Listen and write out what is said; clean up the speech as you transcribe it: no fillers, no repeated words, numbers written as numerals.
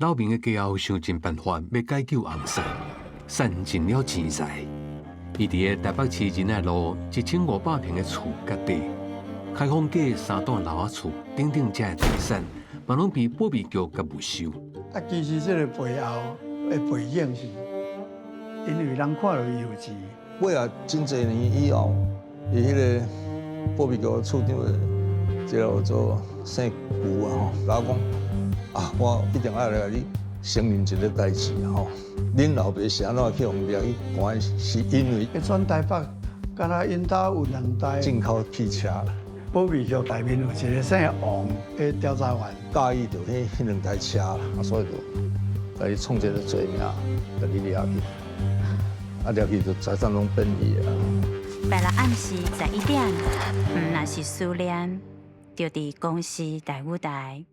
老明的家後想盡辦法欲解救翁婿，散盡了錢財。伊佇个台北市仁愛路1500坪的厝佮地，開放價三棟樓仔厝等等遮的財產，嘛攏被保密局共沒收。啊，其實這個背後的背景是，因為人看著伊有錢。尾仔真濟年以後，伊彼个保密局處長的這個叫做姓顧啊吼，共我講啊，我一定愛來共你承認一个代誌吼。恁老爸是按怎去予掠去關，是因為轉台北，敢若𪜶兜有兩台進口汽車啦。保密局內面有一個姓王的調查員，佮意著彼兩台車啦，啊，所以就共伊創一个罪名，共你掠去，啊，掠去就財產攏變伊的啊。拜六暗時11點，毋若是思念，就佇公視台語台。